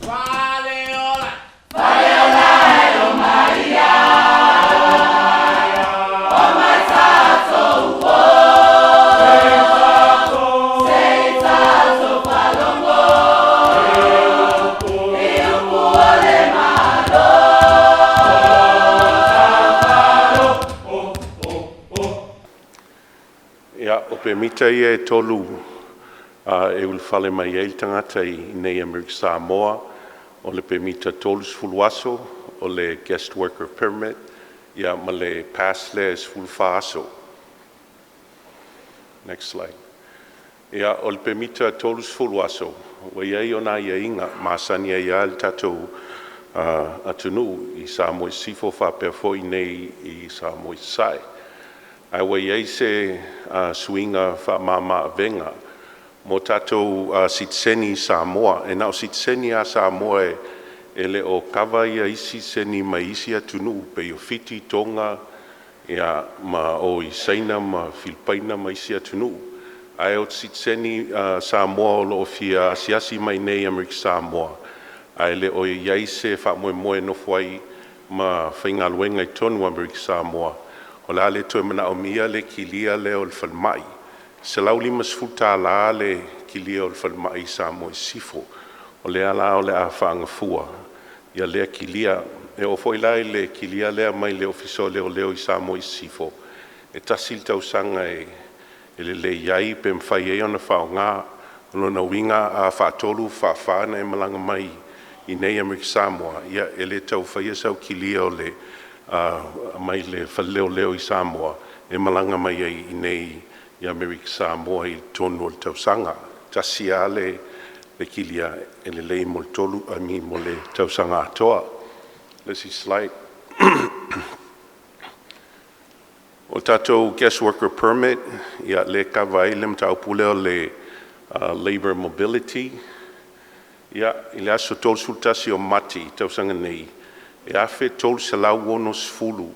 Ia, o pemita ia e 3 e ulufale mai ai le tagata i inei i Amerika Samoa. O le pemita 30 aso, o le guest worker permit, ia ma le pass lea e 14 aso. Next slide. Ia, o le pemita 30 aso, ua i ai ona aiaiga masani ai lava le tatou atunuu i Samoa i Sisifo faapea foi i inei i Samoa i Sasae. Ae ua i ai se suiga faamama-avega mo tatou sitiseni Samoa. E na o sitiseni lava Samoa e le o kava isi sitiseni mai isi atunuu pei o Fiti, Toga ma o i Saina ma Filipaina ma isi atunuu. Ae o sitiseni Samoa o lo o fia asiasi mai i Amerika Samoa ae le o i ai se faamoemoe e nofo ai ma faigaluega i totonu o Amerika Samoa, o le a le toe manaomia le kilia lea o le falemai. E $150 le kilia o le falemai i Samoa i Sisifo. O lea la o le a faagafua lea kilia. E oo foi la i le kilia lea mai le Ofisa o Leoleo i Samoa i Sisifo, e tasi le tausaga e lelei ai pe mafai ai ona faaaoga. O lona uiga a faatolu, faafa ona e malaga mai i Amerika Samoa, ia e le tau faia sau kilia mai le fale leoleo i Samoa e malaga mai ai i inei Amerika Samoa i totonu o le tausaga. E tasi lava le kilia e lelei mo le 3, I mean mo le tausaga atoa. O le isi slide. O tatou guest worker permit, ia lea e kava ai le mataupu lea o le labor mobility. Ia, i le aso 31 o Mati i le tausaga nei, e 1360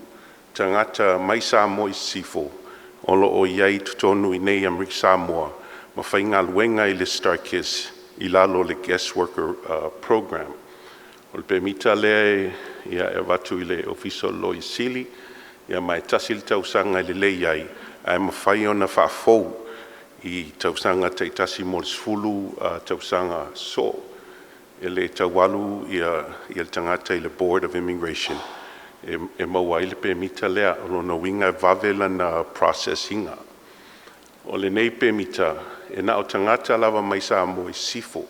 tagata mai Samoa i Sisifo o lo o i ai i totonu i inei i Amerika Samoa ma faigaluega i le StarKist i lalo o le guest worker program. O le pemita lea e avatu i le Ofisa o le Loia Sili, ia ma e tasi le tausaga e lelei ai, ae mafai ona faafou i tausaga taitasi mo le 10 tausaga sosoo. E le tau alu le tagata i le Board of Immigration e maua ai le pemita lea. O lona uiga e vave lana process ina. O lenei pemita, e na o tagata lava mai Samoa i Sisifo.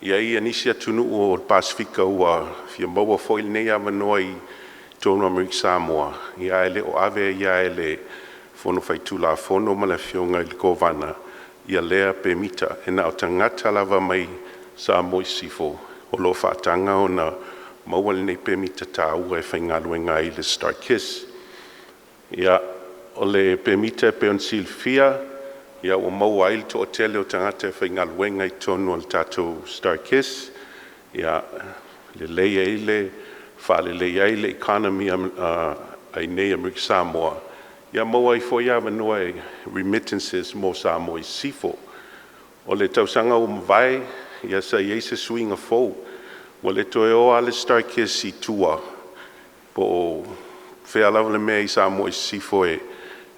E i ai nisi atunuu o le Pasefika ua fia maua foi lenei avanoa i totonu o Amerika Samoa, ae le o ave ia e le Fono Faitulafono ma le Afioga i le Kovana lea pemita. E na o tagata lava mai Samoa i Sisifo o lo o faataga ona maua lenei pemita taua e faigaluega ai i le StarKist. Ia, o le pemita e pei ona silafia, ua maua ai le toatele o tagata e faigaluega i totonu o le tatou StarKist, ia lelei ai le faaleleia ai le economy a inei i Amerika Samoa, ia maua ai foi avanoa e remittances mo Samoa i Sisifo. O le tausaga ua mavae, ia sa i ai se suiga fou, ua le toe o lava le StarKist i tua po o fea lava le mea i Samoa i Sisifo e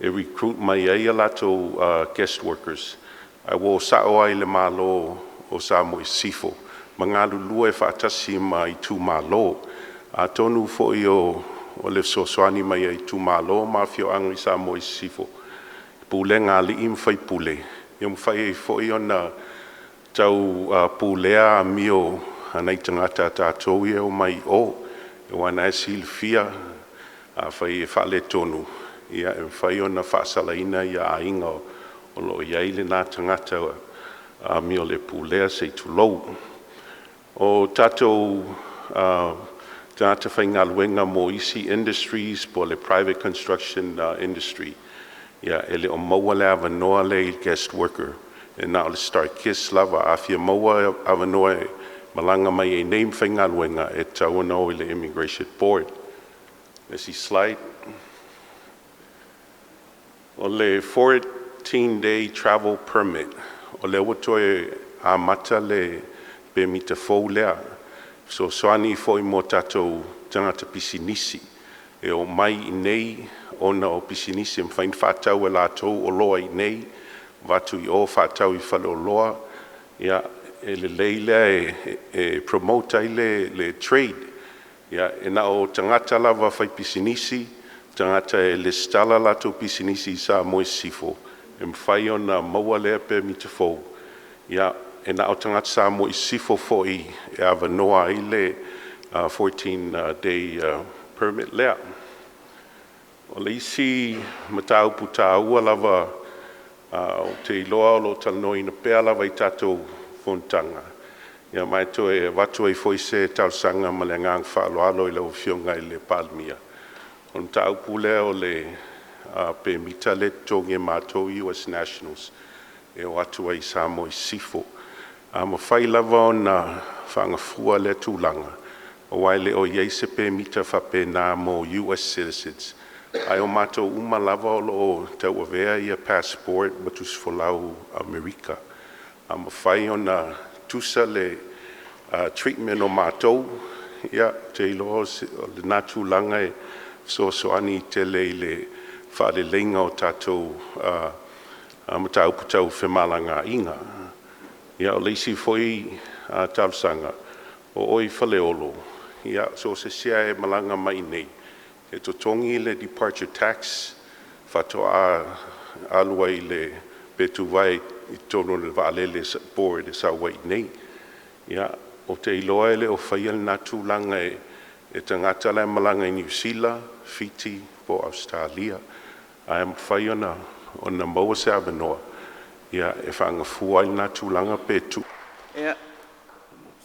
recruit mai ai a latou guest workers, ae ua o sao lava i le Malo o Samoa i Sisifo ma galulue faatasi ma itumalo. Atonu foi o le fesoasoani mai a itumalo ma afioaga i Samoa i Sisifo, pulega a alii ma faipule, ia mafai ai foi ona tau pulea amio a nai tagata a tatou ia e omai i o. Aua o lena e silafia afai e faaletonu, ia e mafai ona faasalaina aiga o lo o i ai lena tagata amio le pulea se i tulou. O tatou tagata faigaluega mo isi industries po o le private construction industry, ia e le o maua le avanoa lea i guest worker, e na o le StarKist lava. A fia maua avanoa e malaga mai ai nei ma faigaluega, e tatau ona o i le Immigration Board. Le isi slide. O le 14 day travel permit, o lea ua toe amata le pemita fou lea. E fesoasoani foi mo tatou tagata pisinisi e omai iinei ona o pisinisi e mafai ona faatau e latou oloa iinei, avatu i o faatau i faleoloa. Ia, e lelei lea e promote ai le trade. Ia, e na o tagata lava faipisinisi, tagata e resitala latou pisinisi i Samoa i Sisifo e mafai ona maua lea pemita fou. Ia, e na o tagata Samoa i Sisifo foi e avanoa ai le 14 day permit lea. O le isi mataupu taua lava ou te iloa o lo o talanoaina pea lava i tatou fonotaga, ia ma e toe avatu ai foi se talosaga ma le agaga faaaloalo i lau Afioga i le Palemia, o le mataupu lea o le pemita lea e totogi e matou US nationals e o atu ai i Samoa i Sisifo. A mafai lava ona faagafua lea tulaga aua e le o i ai se pemita faapena mo US citizens, ae o matou uma lava o lo o tauavea passport ma tusifolau a Amerika. A mafai ona tusa le treatment o matou, ia ou te iloa o lena tulaga e fesoasoani tele i le faaleleiga o tatou mataupu tau femalagaaiga. Ia o le isi foi talosaga, o o i Faleolo, ia so o se isi lava e malaga mai i inei, e totogi le departure tax faatoa alu ai pe tuvae i totonu o le vaalele board e sau ai i inei. Ia, ou te iloa e le o faia lena tulaga e tagata la e malaga i Niu Sila, Fiti po o Ausetalia. Ae mafai ona maua se avanoa e faagafua ai lena tulaga pe tuu Ia,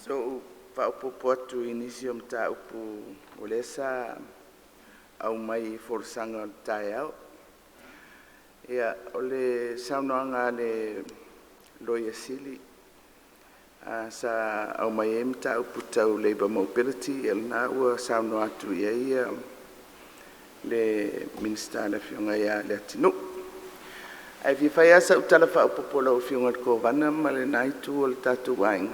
se i ou faaopoopo atu i nisi o mataupu o lea sa aumai i folasaga o le taeao. Ia, o le saunoaga a le Loia Sili sa aumai ai mataupu tau labour mobility, ia o lena ua saunoa atu i ai le Minisita le Afioga ia Leatinuu. Ae fia fai lava sau tala faaopoopo i lau Afioga i le Kovana ma lena itu o le tatou aiga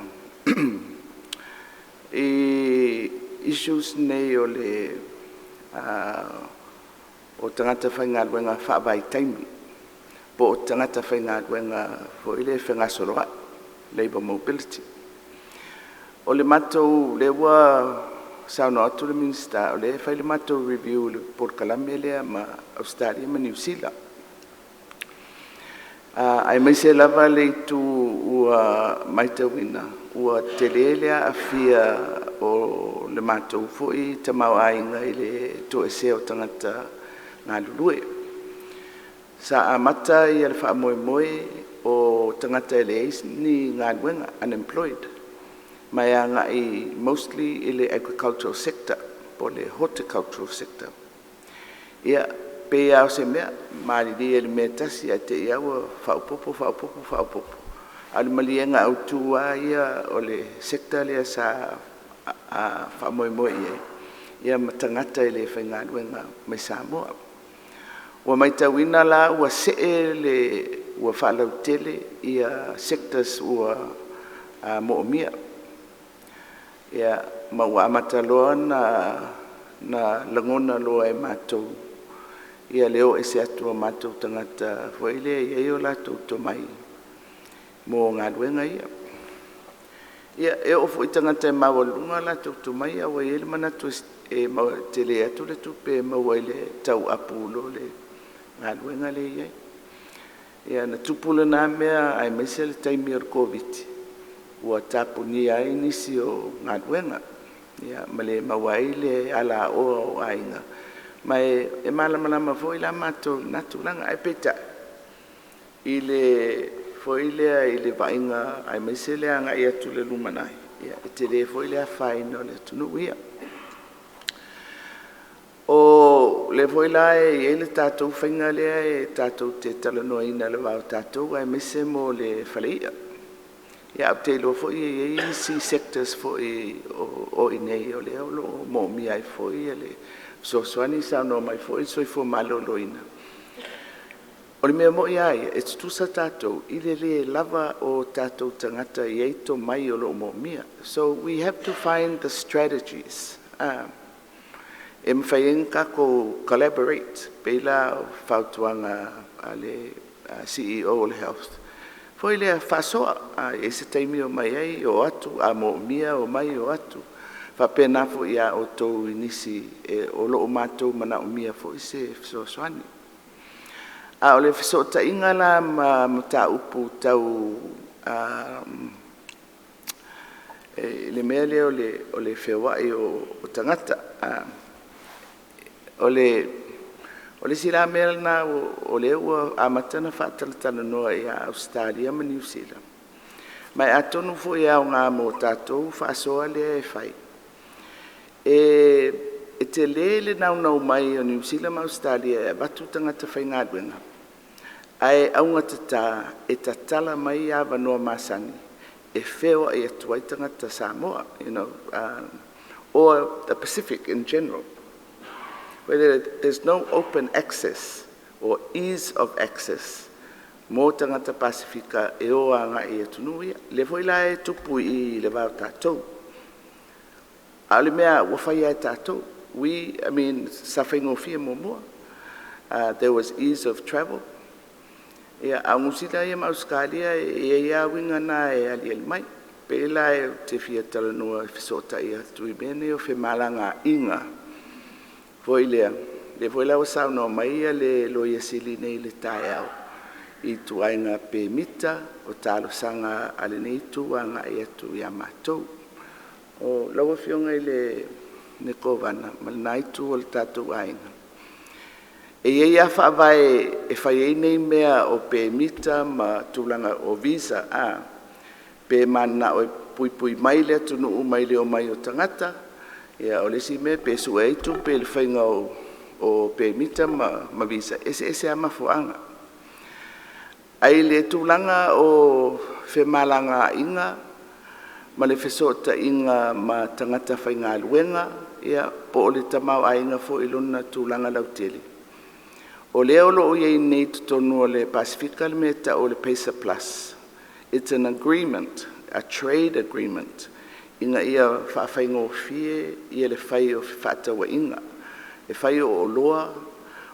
i issues nei o tagata faigaluega faavaitaimi po o tagata faigaluega foi lea e fegasoloai, labour mobility. O le matou lea ua saunoa atu le Minisita o lea e fai le matou review i le polokalame lea ma Ausetalia ma Niu Sila, aemaise lava le itu ua matauina ua tele le aafia o le matou foi tamaoaiga i le toesea o tagata galulue. Sa amata le faamoemoe o tagata e leai ni galuega, unemployed, ma e agai mostly i le agricultural sector po o le horticultural sector. Ia, pei lava o se mea, e malilie i le mea e tasi ae te i lava ua faaopoopo, faaopoopo, faaopoopo. A o le maliega autu lava ia o le sector lea sa faamoemoe i ai ia ma tagata e le faigaluega mai Samoa. Ua matauina la ua see le ua faalautele sectors ua moomia, ma ua amata loa ona lagona loa e matou le o ese atu o matou tagata foi lea e i ai o latou tomai mo galuega ia. Ia, e oo foi i tagata e maualuluga o latou tomai ae ua i ai le manatu e tele atu le tupe e maua i le tau apu i lo le galuega lea e i ai. Ia na tupu lena mea aemaise le taimi o le Koviti ua tapunia ai nisi o galuega, ma le maua ai le alaoa o aiga, ma e malamalama foi la matou i lena tulaga. Ae peitai i le foi lea i le vaaiga aemaise le agai atu i le lumanai, e tele foi le afaina o le atunuu ia. O lea foi la e i ai le tatou faiga lea e tatou te talanoaina i le va o tatou aemaise mo le fale i'a. Ae ou te iloa foi e i ai isi sectors foi o i inei o lea o lo o moomia ai foi le fesoasoani. Saunoa mai foi le Soifua Maloloina. O le mea moi a ia, e tutusa tatou i le le lava o tatou tagata e i ai tomai o lo o moomia. So we have to find the strategies e mafai ai ona tatou collaborate, pei la o fautuaga a le CEO o le Health foi lea faasoa, a i ai se taimi omai ai, o atu, a moomia omai o atu. E faapena foi ia outou i nisi o lo o matou manaomia foi se fesoasoani. A o le fesootaiga la ma mataupu tau le mea lea o le feoai o tagata, o le isi la mea lena o lea ua amata ona faatalatalanoa ia Ausetalia ma Niu Sila, ma atonu foi e aoga mo tatou faasoa lea e fai, e tele le naunau mai o Niu Sila ma Ausetalia e avatu tagata faigaluega, ae augatata e tatala mai avanoa masani e feoai atu ai tagata Samoa or the Pacific in general. There's no open access or ease of access mo tagata Pasefika e o agai i atunuu ia. O lea foi la e tupu i le va o tatou, a o le mea ua fai lava e tatou. I mean, sa faigofie muamua, there was ease of travel, a o Niu Sila ia ma Ausetalia e i ai lava uiga na e aliali mai. Pei la ou te fia talanoa e fesootai atu i mea nei o femalagaaiga foi lea, lea foi la ua saunoa mai le Loia Sili nei i le taeao i ituaiga pemita o talosaga a lenei itu agai atu ia matou. Lau Afioga i le Kovana ma lena itu o le tatou aiga, e i ai lava faavae e fai ai nei mea o pemita ma tulaga o Visa, pe mananao e puipui mai le atunuu mai le omai o tagata. Ia o le isi mea pe sue ai tupe i le faiga o pemita ma visa, e eseese lava mafuaaga. Ae i le tulaga o femalagaaiga ma le fesootaiga ma tagata faigaluega po o le tamaoaiga foi i lona tulaga lautele, o lea o lo o i ai nei i totonu o le Pasefika le mea e tau o le PACER Plus. It's an agreement, a trade agreement ina ia faafaigofie le fai o fefaatauaiga, le fai o oloa,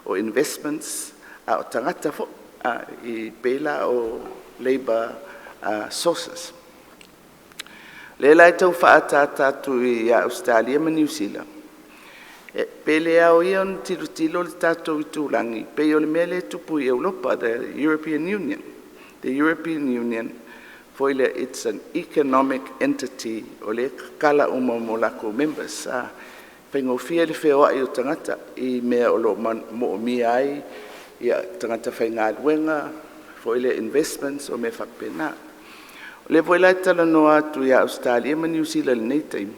o investments, a o tagata foi, e pei la o labour sources. O lea la e tau faaataata atu ia Ausetalia ma Niu Sila, pe le ao ia ona tilotilo le tatou itulagi pei o le mea lea e tupu i Europa, the European Union. The European Union foi lea it's an economic entity o lea e tatala uma mo latou members, e faigofie le feoai o tagata i mea o lo o moomia ai tagata faigaluega foi lea investments o mea faapena. O lea foi la e talanoa atu ia Ausetalia ma Niu Sila i lenei taimi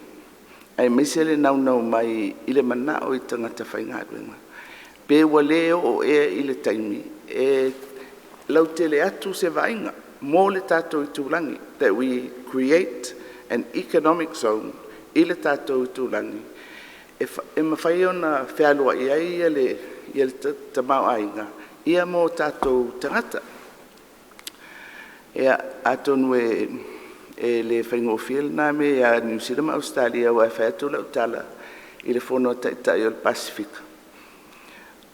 aemaise le naunau mai i le manao i tagata faigaluega, pe ua le oo ea i le taimi e lautele atu se vaaiga mo le tatou itulagi, that we create an economic zone i le tatou itulagi e mafai ona fealuai ai le tamaoaiga mo tatou tagata. Ia, atonu e le faigofie lena mea ia Niu Sila ma Ausetalia aua e fai atu lau tala i le Fono a Taitai o le Pasefika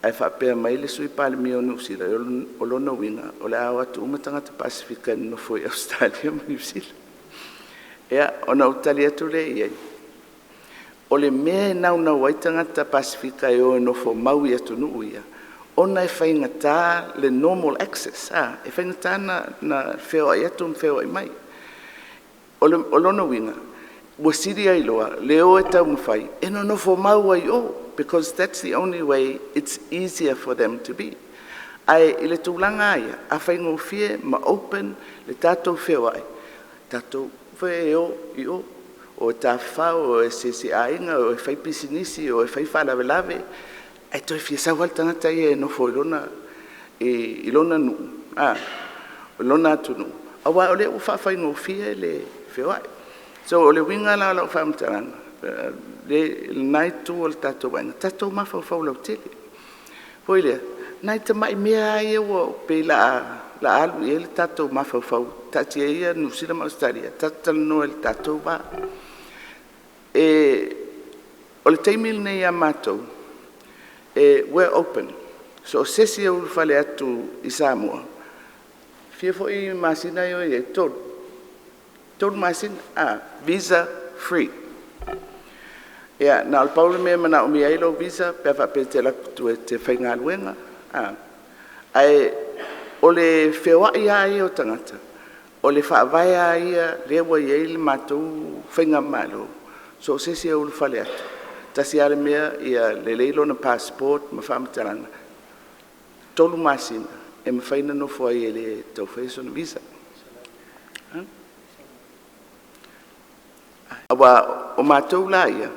ae faapea mai le Sui Palemia o Niu Sila, o lona uiga o le a o atu uma tagata Pasefika e nonofo i Ausetalia ma Niu Sila. Ia, ona ou tali atu lea i ai, o le mea e naunau ai tagata Pasefika e o e nofomau i atunuu ia, ona e faigata le normal access, e faigata ona feoai atu ma feoai mai. O lona uiga ua sili ai loa le o e taumafai e nonofo mau ai i o because that's the only way it's easier for them to be. Ae i le tulaga lava ia, a faigofie ma open le tatou feoai, tatou o e o i o, o e tafafao, o e asiasi i aiga, o e faipisinisi, o e fai faalavelave, ae toe fia sau lava le tagata ia e nofo i lona nuu, lona atunuu, aua o lea ua faafaigofie le feoai. So, o le uiga la o lau faamatalaga i lena itu o le tatou aiga, tatou mafaufau lautele. Foi lea, Nai tamai mea ia ua pei la alu i ai le tatou mafaufau, taatia ia Niu Sila ma Ausetalia, tatou talanoa i le tatou va. O le taimi lenei ia matou, we're open, so o se isi e ulufale atu i Samoa, fia foi masina e o i ai? 3, 3 masina, visa free. Ia na o le pau le mea e manaomia ai lou visa pe a faapea e te alu atu i tua e te faigaluega, ae o le feoai lava ia o tagata, o le faavae lava ia lea ua i ai le matou faigamalo, so o se isi e ulufale atu, tasi lava le mea ia lelei lona passport ma faamatalaga, 3 masina e mafai ona nofo ai e le tau faia sona visa. Aua o matou la ia,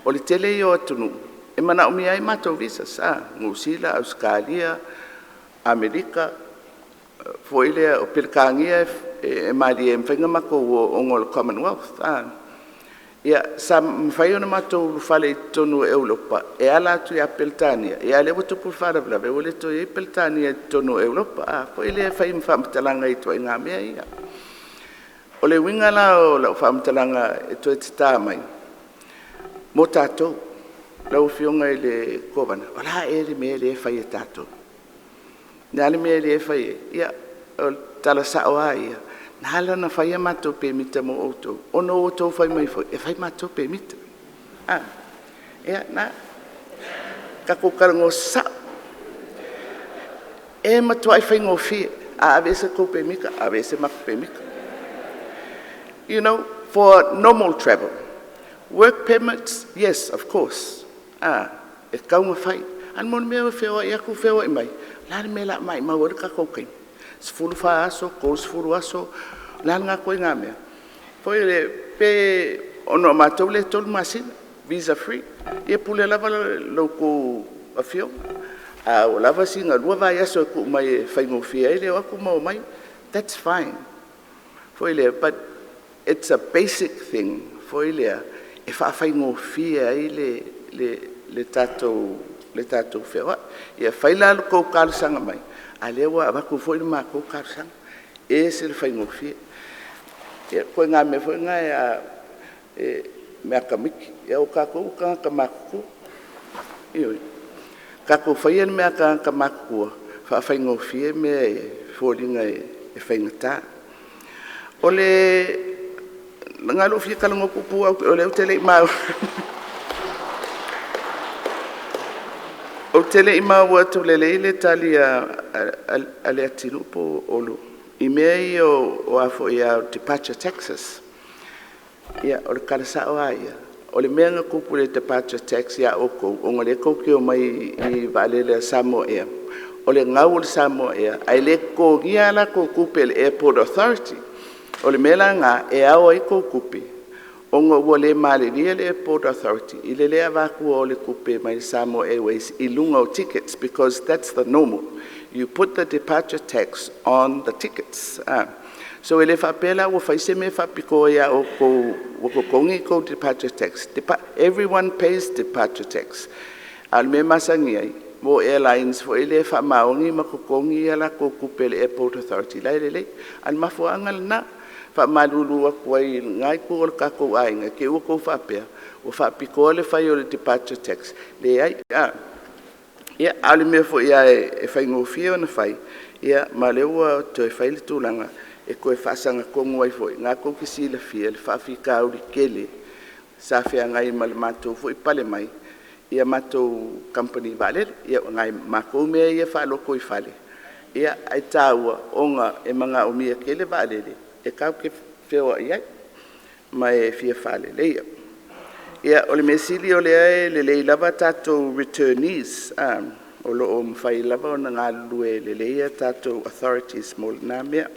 o le tele ia o atunuu e manaomia ai matou visas, Niu Sila, Ausetalia, Amerika, foi lea o Peretania e malie e mafai ona matou o ona o le Commonwealth. Ia, sa mafai ona matou ulufale i totonu o Europa e ala atu ia Peretania, a o lea ua tupu le faalavelave ua le toe i ai Peretania i totonu o Europa foi lea e fai ma faamatalaga i ituaiga mea ia. O le uiga la o lau faamatalaga e toe tata mai mo tatou, lau Afioga i le Kovana, o le a ea le mea lea e fai e tatou? O le a le mea lea e fai ai? Ia, o le tala sao lava ia, na ala ona fai a matou pemita mo outou ona ua outou fai mai foi e fai matou pemita. Ia, lena. Tatou talanoa sasao. E matuai faigofie, a aveese tou pemita, aveese matou pemita. For normal travel. Work permits, yes of course. E tatau ona fai. Ae mo le mea o le feoai atu feoai mai, o le a le mea o le a maumau ai le tatou taimi? 14 aso, 30 aso, o le a lena ituaiga mea? Foi lele, pe… ona o matou lea e 3 masina, visa free. Ia e pule lava la outou afioga, a ua lava sina 2 vaiaso e tuu mai e faigofie ai le o atu ma omai, that's fine. Foi lea, but it's a basic thing foi lea e faafaigofie ai le tatou feoai. Ia fai la le tou talosaga mai, a o lea ua avatu foi le matou talosaga, e ese le faigofie. Ia, o ituaiga mea foi na e tamaiti, a o tatou o tagata matutua. Ioe. Tatou faia le mea a tagata matutua, faafaigofie mea e foliga e faigata. Na o lou fia talanoa puupuu lava o lea ou te le i maua, ou te le i maua atu lelei le tali a Leatinuu po o Olo i mea ia o departure taxes. Ia, o le tala sao lava ia, o le mea na tupu i le departure tax ia outou ona o lea tou te omai i vaalele a le Samoa Air, o le gau o le Samoa Air ae le totogia a latou tupe e le Airport Authority. O le mea la lena e ao ai tou tupe ona ua le malilie le Airport Authority i le le avatua o le tupe mai le Samoa Airways i luga o tickets because that's the normal. You put the departure tax on the tickets. So e le faapea la ua fai se mea faapitoa ia outou ua totogi tou departure tax. Everyone pays departure tax. A o le mea e masani ai mo airlines foi lea e faamaoni ma totogi a latou tupe i le Airport Authority, o la e lelei. A o le mafuaaga lena, e faamalulu atu ai i lena itu o le tatou aiga i te i ua outou faapea ua faapitoa le fai o le departure tax. Leai. Ia, a o le mea foi lava e faigofie ona fai, ma o lea ua toe fai le tulaga e toe faasagatonu ai foi. O lena tou te silafia le faafitauli tele sa feagai ma le matou foi pale mai i matou kamupani vaalele. Ia o nai matou mea ia e faalotoifale, ae taua ona e manaomia tele vaalele e tatou te feoai ai ma e fia faaleleia. Ia, o le mea sili o lea e lelei lava tatou returnees, o lo o mafai lava ona galulue lelei a tatou authorities mo lena mea.